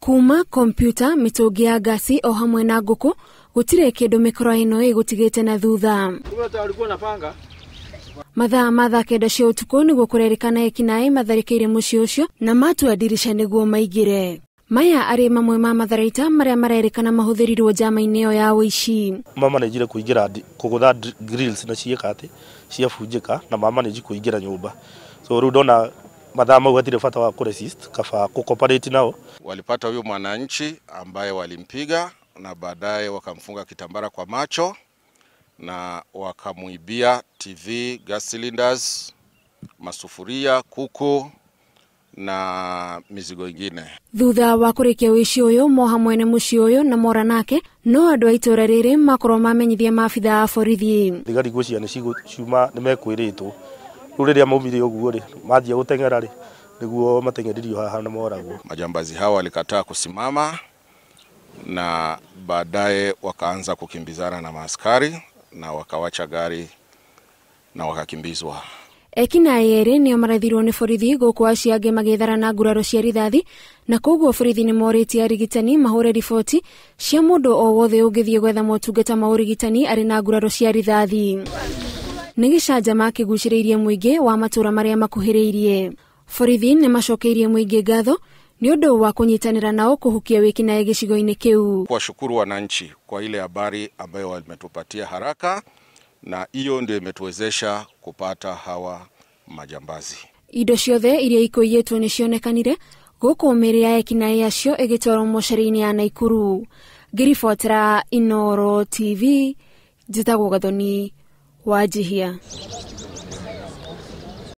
Kuma kompyuta, mĩtũngi ya ngasi o hamwe na ngũkũ, gũtirĩ kĩndũ mĩkora ĩno ĩgũtigĩte na thutha. Mathaa ma thaa 9 cia ũtukũ nĩguo kũrerĩkana ekinaĩ matharĩkĩire mũciĩ ũcio na matua ndirica nĩguo maingĩre. Maya arĩ mamwe ma matharaita marĩa marerĩkana mahũthĩrirwo njama-inĩ ĩyo ya ũici. Mamanĩjire kũingĩra kũgũtha grills na ciĩka atĩ ciabunjĩka na mamanĩji kũingĩra nyũmba. So rĩu ndona mathaa mau hatirĩ bata wa kũresist, kaba kũcooperate nao. Walipata huyo mwananchi ambaye walimpiga na baadaye wakamfunga kitambara kwa macho na wakamuibia TV, gas cylinders, masufuria, kuku na mizigo ingine. Thutha wa kũrĩkia ũici ũyũ moha mwene mũciĩ ũyũ na mora nake, no andũ a itũra rĩrĩ makorwo mamenyithia maabitha a borithi. Thigari ngwĩciria nĩ ciuma nĩ mekwĩrĩtwo. Rĩu rĩrĩa maumire ũguo rĩ, manjia gũteng'era rĩ, nĩguo mateng'eririo haha na moragwo. Majambazi hao walikataa kusimama na baadaye wakaanza kukimbizana na maaskari na wakawacha gari na wakakimbizwa. Ekinaĩ erĩ nĩo marathirwo nĩ borithi gũkũ acio angĩ magĩthara na nguraro cia rithathi, na koguo borithi nĩ morĩtie arigitani mahũre riboti cia mũndũ o wothe ũngĩthiĩ gwetha motungata ma ũrigitani arĩ na nguraro cia rithathi. Nĩ gĩcanjama kĩgucĩrĩirie mũingĩ wa matũũra marĩa makuhĩrĩirie. Borithi nĩ macokeirie mũingĩ ngatho nĩ ũndũ wa kũnyitanĩra nao kũhukia wĩkinaĩ gĩcigo-inĩ kĩu. Kuwashukuru wananchi kwa ile habari ambayo wametupatia haraka, na hiyo ndio imetuwezesha kupata hawa majambazi. Indo ciothe iria ikũiyĩtwo nĩ cionekanire gũkũ mĩĩrĩ ya ekinaĩ acio ĩgĩtwarwo mocarĩ-inĩ ya Naikuru. Ngĩribotera Inooro TV, njĩtagwo Gathoni Wanjihia.